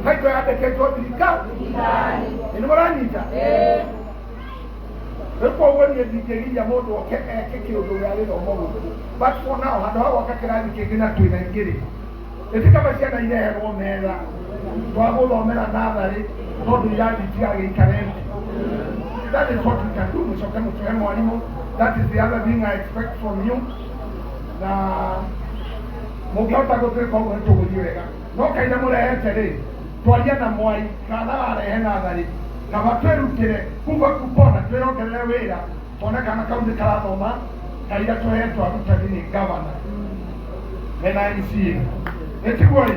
Title yandĩkĩtwo thirikari. Nĩ mũranyita? Rĩu koguo niĩ ndingĩgiria mũndũ oke eke kĩũndũ gĩa gĩthomo gũkũ, but for now handũ ha gwaka kĩrathi kĩngĩ na twĩna ingĩ rĩ, ĩtikaba ciana ireherwo metha twagũthomera natharĩ tondũ irathi itigagĩikare thĩ. That is what we can do. Mũcoke mũtũhe mwarimũ. That is the other thing I expect from you. Na mũngĩhota gũtuĩka ũguo nĩ tũgũthiĩ wega. No kaira mũrehete rĩ, twaria na mwai kana warehe natharĩ, kaba twĩrutĩre kuma kupona twĩrongerere wĩra tuone kana kau nĩ karathoma kaira tũhetwo arutani nĩ gavana mena MCA. Nĩtiguo rĩ,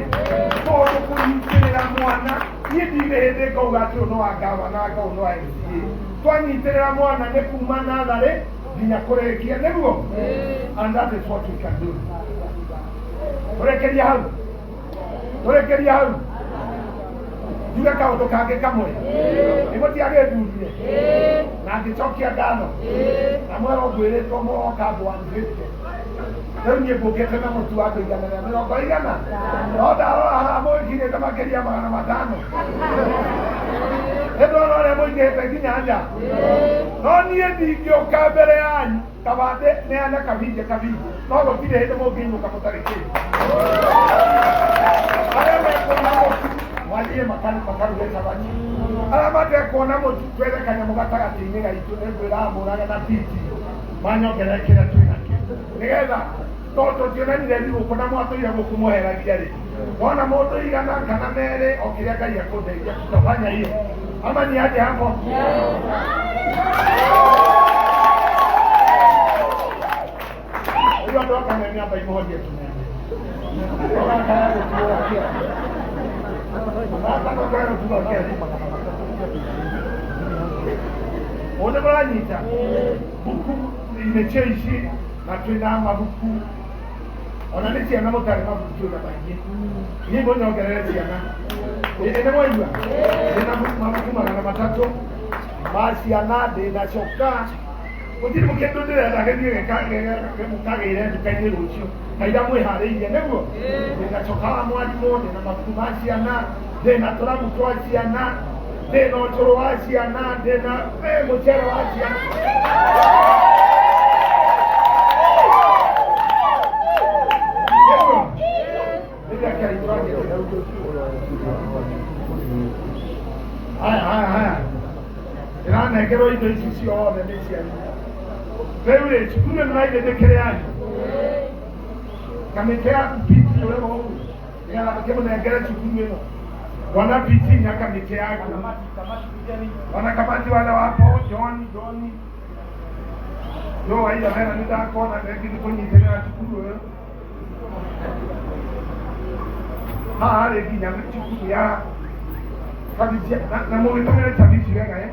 tondũ kũnyitĩrĩra mwana niĩ ndirĩ hĩndĩ ngauga atĩ ũyũ nĩ wa gavana anga ũyũ nĩ wa MCA. Twanyitĩrĩra mwana nĩ kuma natharĩ nginya kũrĩkia, nĩguo? And that is what we can do. Tũrekeria hau, tũrekeria hau, njuge kaũndũ kangĩ kamwe nĩ mũtiagĩthurire na ngĩcokia ngatho na mwerwo ngwĩrĩtwo mũroka andũ 150. Rĩu niĩ ngũkĩte na mũtu wa andũ 150, no ndarora haha mũgĩkinyĩte makĩria 500. Nĩ ndona ũrĩa mũingĩhĩte nginya nja, no niĩ ndingĩũka mbere yanyu kaba neana kabinje kabinje, no gũtirĩ hĩndĩ mũngĩinũka mũtarĩ kĩndũ. Arĩa mekuona mũtu mathiĩ makaruge cabaci, arĩa matekuona mũtu twethe kanyamũ gatagatĩ-inĩ gaitũ. Nĩ ngwĩra mũrage na piti manyongerere kĩrĩa twĩ nakĩo nĩgetha tondũ tũtionanire thigũkũ na mwatũire gũkũ mũheragia rĩ, wona mũndũ 100 kana 2, o kĩrĩa Ngai akũndeithia tutafanya hiyo. Ama ni aje hapo? Rĩu andũ aka me mĩamba imũhorie tũmeme. Ũgakaya gũtuo kĩa. Gaka gakaya gũtuo kĩa. Ũũ nĩ mũranyita? Buku imĩtio ici na twĩna mabuku ona nĩ ciana mũtarĩ mabuku twĩna maingĩ. Niĩ mũnyongerere ciana. Ĩ nĩ mwaigua? Ndĩna mabuku 300 ma ciana, ndĩna coka gũtirĩ kĩndũ ndĩrenda gĩthiĩ mũkagĩre nduka-inĩ rũciũ kaira mwĩharĩirie nĩguo. Ndĩna coka wa mwarimũ, ndĩna mabuku ma ciana, ndĩna tũramu twa ciana, ndĩna ũcũrũ wa ciana, ndĩna mũcere wa ciana. Nĩguo? Rĩrĩa kĩaitwagia. Haya, haya, haya, ndĩranengerwo indo ici ciothe nĩ cianyu. Rĩu rĩ, cukuru ĩno naithĩ ndĩkĩrĩ yanyu. Kamĩtĩ yaku PT ũrĩa ũguo nĩgetha makĩmũnengere cukuru ĩno. Bwana PT na kamĩtĩ yaku, wana kamati wale wapo, John, John yo waira mena nĩ ndakona thengi nĩ kũnyitĩrĩra cukuru ĩyo. Haha rĩ nginya cukuru ya cabici na mũgĩtũmĩre cabici wega, eh?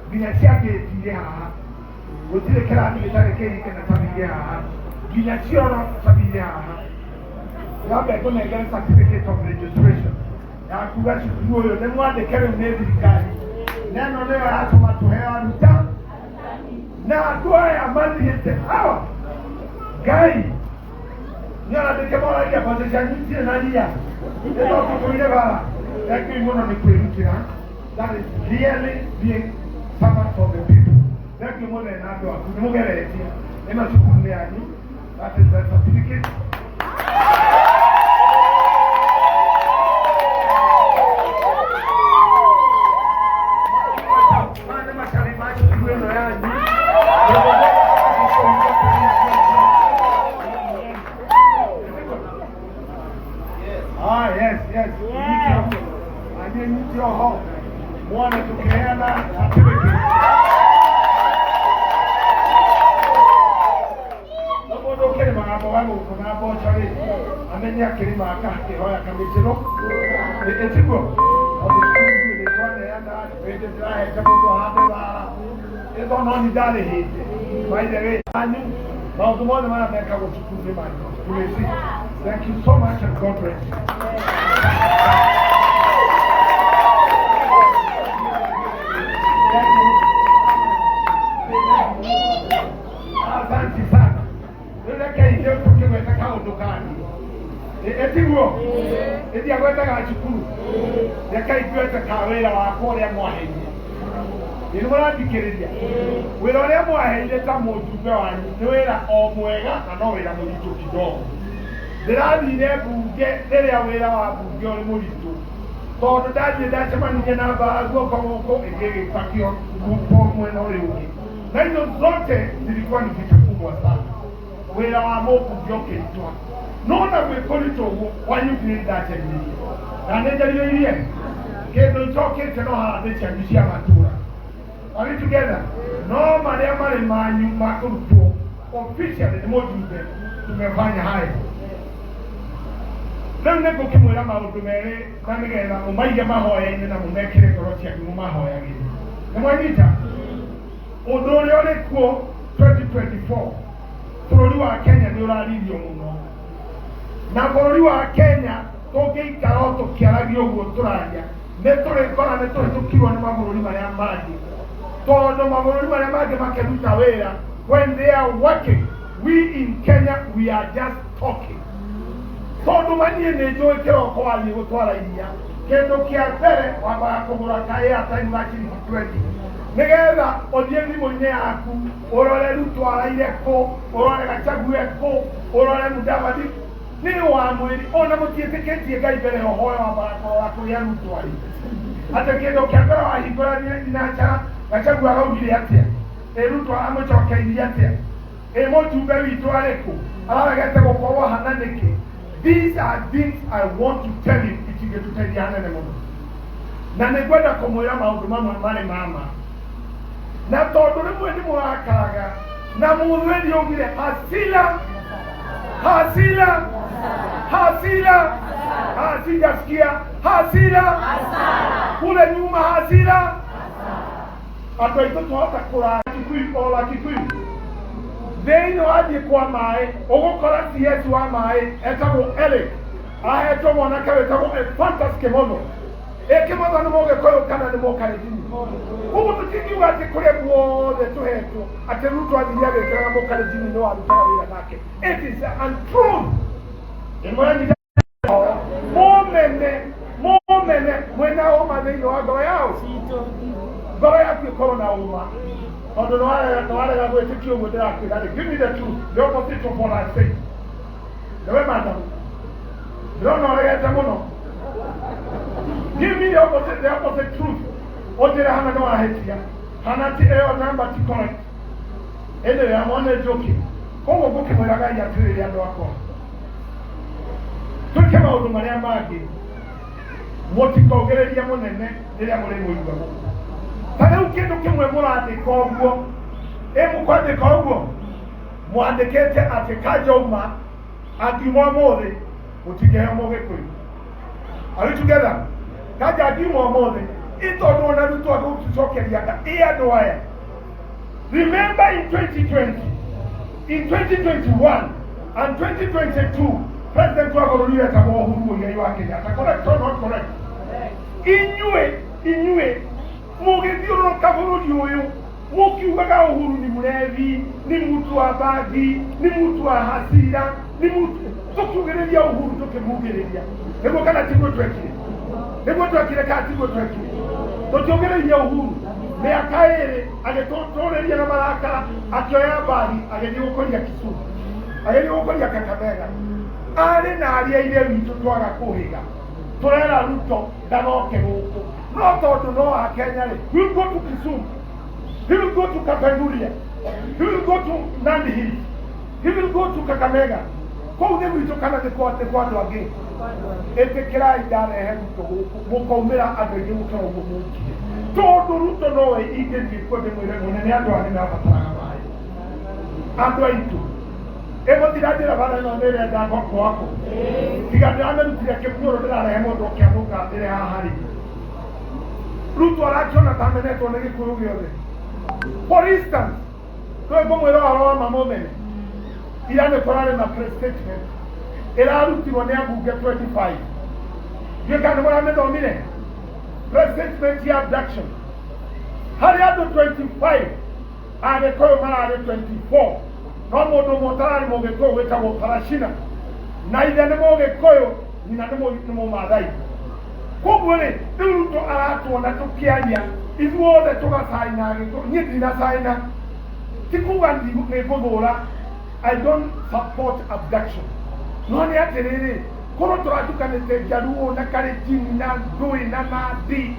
Nginya cia ngĩti irĩ haha, gũtirĩ kĩrathi gĩtarĩ kĩhinge na cabi irĩ haha, nginya cioro cabi irĩ haha. Yambe ngũnengere certificate of registration ya kuga cukuru ũyũ nĩ mwandĩke rĩu nĩ thirikari, na ĩno nĩyo yatũma tũheo aruta na andũ aya mathiĩte hawa. Ngai nĩ andĩke moragia mboco cianyu itirĩ na ria nĩ tondũ tũire bara. Thank you mũno nĩ kwĩrutĩra. That is really being servants of the people. Thank you mũno na andũ aku nĩ mũgeretie. Ĩno cukuru nĩ yanyu. That is the certificate. Maya nĩ macabi ma cukuru ĩno yanyu. Ah, yes. Anyie nyite oho. Mwana tukiheana certificate. No mũndũ ũkĩrĩmaga mboga gũkũ na mboco rĩ, amenye akĩrĩma akakĩhoya kamĩtĩro. Ĩtiguo? Tondũ cukuru ithuĩ nĩ twaneana, hĩndĩ ndĩrahete mũndũ ahande wara. Ĩtho no ni ndarĩhĩte. By the way, anyu maũndũ mothe marĩa mekagwo cukuru nĩ manyu. Tũrĩci. Thank you so much and God bless you. Thank you. Asante sana. Rĩu reke ithuĩ tũkĩgweta kaũndũ kangĩ. Ĩtiguo? Ĩthiagweta. ga cukuru reke ituĩte ka wĩra wakwa ũrĩa mwaheire. Ĩ nĩ mũrathikĩrĩria? Wĩra ũrĩa mwaheire ta mũjumbe wanyu nĩ wĩra o mwega na no wĩra mũritũ kidogo. Ndĩrathire mbunge rĩrĩa wĩra wa mbunge ũrĩ mũritũ tondũ ndathiĩ ndacemanirie na mbara guoko gũkũ ĩngĩ ĩgĩbakio guoko mwena ũyũ ũngĩ, na hizo zote zilikuwa ni vita kubwa sana. Wĩra wa mũmbunge ũkĩritũha, no na gwĩ kũritũ ũguo kwanyu nĩ ndacenjirie na nĩ njarigĩirie kĩndũ icokĩte no harambĩ cianyu cia matũra. Are we together? No marĩa marĩ manyu ma kũrutwo officially nĩ mũjumbe tumefanya hayo. Rĩu nĩ ngũkĩmwĩra maũndũ merĩ na nĩgetha mũmaige mahoya-inĩ na mũmekĩre ngoro cianyu mũmahoyagĩre. Nĩ mwanyita? Ũndũ ũrĩa ũrĩ kuo 2024, bũrũri wa Kenya nĩ ũraririo mũno, na bũrũri wa Kenya tũngĩikara o tũkĩaragia ũguo tũraria nĩ tũrĩkora nĩ tũhĩtũkirwo nĩ mabũrũri marĩa mangĩ, tondũ mabũrũri marĩa mangĩ makĩruta wĩra, when they are working, we in Kenya we are just talking. Tondũ maniĩ nĩ njũĩ kĩroko wathiĩ gũtwara iria, kĩndũ kĩa mbere wambaga kũgũra ka airtime ga ciringi 20 nĩgetha ũthiĩ thimũ-inĩ yaku ũrore Ruto araire kũ, ũrore Gachagua kũ, ũrore Mudavadi nĩ wa mwĩri. Ona mũtiĩtĩkĩtie Ngai mbere ya ũhoyo wambaga kũrora kũrĩa Ruto arĩ, atĩ kĩndũ kĩa mbere wahingũra thinacara, Gachagua araugire atĩa, ĩ Ruto aramũcokeirie atĩa, ĩ mũjumbe witũ arĩkũ, araregete gũkorwo hana nĩkĩ. These are things I want to tell you itingĩtũteithia hanene mũno, na nĩ ngwenda kũmwĩra maũndũ mamwe marĩ mama, na tondũ rĩmwe nĩ mũrakaraga na mũthweni augire hasira hasira hasira hasijasikia hasira kule nyuma hasira. Andũ aitũ twahota kũraya Kikuyu o Kikuyu thĩinĩ wathiĩ kwa maĩ ũgũkora CS wa maĩ etagwo Eric ahetwo mwanake wĩtagwo Ephantus Kĩmotho. Ĩ Kĩmotho nĩ Mũgĩkũyũ kana nĩ Mũkalenjini? Ũguo tũtingiuga atĩ kũrĩa guothe tũhetwo atĩ Ruto athire agĩkĩraga Mũkalenjini nĩ warutaga wĩra nake. It is untrue. Ĩmwe mũmene mũmene mwĩna ũma thĩinĩ wa ngoro yao, ngoro yaku ĩkorwo na ũma, tondũ nĩwarega gwĩtĩkia ũguo ndĩrakwĩra rĩ. Give me the truth, the opposite of what I say. Nĩwe madam, ndĩrona ũregete mũno. Give me the opposite truth. Ũnjĩre hana nĩ wahĩtia, hana ti ĩyo namba ti correct. Ĩndĩ ya mone njũkĩ koguo ngũkĩmwĩraga atĩrĩrĩ, andũ akwa, twĩke maũndũ marĩa mangĩ, mũtikogererie mũnene rĩrĩa mũrĩ mũigua gũkũ. Ta rĩu kĩndũ kĩmwe mũrandĩka ũguo, ĩ mũkwandĩka ũguo mwandĩkĩte atĩ Kanja angiuma ũmũthĩ mũtingĩheo Mũgĩkũyũ. Are we together? Kanja angiuma ũmũthĩ ĩ tondũ ona Ruto agũtũcokeria nga ĩ andũ aya. Remember in 2020, in 2021 and 2022, president wa bũrũri wetagwo Uhuru Muigai wa Kenyatta. Correct or not correct? Inyuĩ mũgĩthiũrũrũka bũrũri ũyũ mũkiugaga Uhuru ni mlevi, ni mtu wa bangi, ni mtu wa hasira, ni mtu tũkiugĩrĩria Uhuru, tũkĩmugĩrĩria. Nĩguo kana tiguo twekire? Nĩguo twekire kana tiguo twekire? Tũtiũgĩrĩirie Uhuru mĩaka ĩrĩ agĩtũtũrĩria na marakara, akĩoya mbagi agĩthiĩ gũkũria Kisumu, agĩthiĩ gũkũria Kakamega. Arĩ na arĩa ithe witũ twaga kũhĩga tũrera Ruto ndagoke gũkũ, no tondũ no wa Kenya rĩ, he will go to Kisumu, he will go to Kapenguria, he will go to Nandi Hills, he will go to Kakamega. Kũu nĩ gwitũ kana nĩ kwa andũ angĩ? Ĩtĩkĩrai ndarehe Ruto gũkũ mũkaumĩra andũ aingĩ gũkĩra ũguo mũkire, tondũ Ruto nowe ingĩthiĩ kuo ndĩmwĩre mũnene andũ aya nĩmabataraga maĩ. Andũ aitũ, ĩgũthira njĩra bara ĩno nĩ ĩrenda gwakwo, tiga ndĩramĩrutire kĩmunyũrũ, ndĩrarehe mũndũ oke amũkandĩre haha rĩ. Ruto arakĩona ta amenetwo nĩ Gĩkũyũ gĩothe. For instance, twĩ ngũmwĩra ũhoro wa ma mũmene, ira nĩ kũrarĩ na press statement ĩrarutirwo nĩ ambunge 25. Ndiũĩ kana nĩ mũramĩthomire press statement ya abduction harĩ andũ 25. Agĩkũyũ mararĩ 24, no mũndũ ũmwe ũtararĩ Mũgĩkũyũ wĩtagwo Parashina, na ithe nĩ Mũgĩkũyũ, nyina nĩ Mũmathai. Ũguo rĩ, rĩu Ruto aratuona tũkĩaria ithuothe tũgacaina agĩkũyũ. Niĩ ndinacaina, ti kuga nĩ ngũthũra, I don't support abduction. No nĩ atĩrĩrĩ, korwo tũratukanĩte Njaruo na Kalenjin na Ndũĩ na Nandi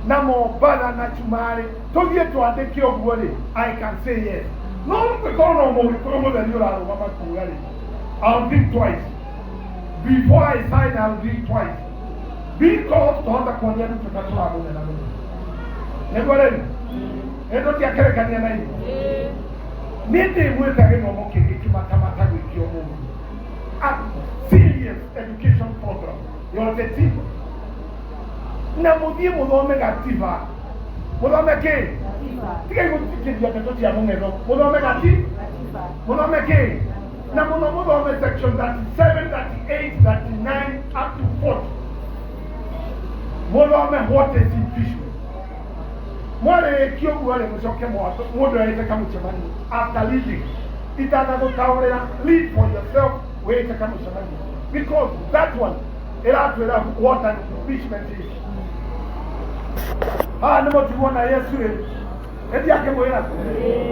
na Mombatha na Cumarĩ, tũthiĩ twandĩke ũguo rĩ, I can say yes. No gũkorwo no mũgĩkũyũ mũtheri ũrarũgama kuga rĩ, I'll think twice. Before I sign, I'll think twice. Because twahota kuonia Ruto ta tũramũmena mũno. Nĩguo rĩu? Ĩ tũtiakerekania na ithuĩ. Niĩ ndĩmwĩte gĩthomo kĩngĩ kĩmatamata gwĩkio mũndũ. A serious education program ya ũteti. Na mũthiĩ mũthome gatiba. Mũthome kĩ? Tigai gũthikĩria ndeto cia mũng'etho. Mũthome gati? Mũthome kĩ? Na mũno mũthome section 37, 38, 39 up to 40. Mũthome what is impeachment. Mwarĩkia ũguo rĩ, mũcoke mũndũ eĩte kamũcemanio after reading. Itanagũtaũrĩra, read for yourself, wĩte kamũcemanio. Because that one ĩratwĩra what an impeachment is. Haha nĩ mũtigwo na Yesu rĩ, ĩthi akĩmwĩra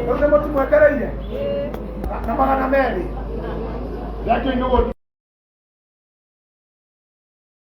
rĩu nĩ mũtimwetereire na 200 yakĩinũgũthi.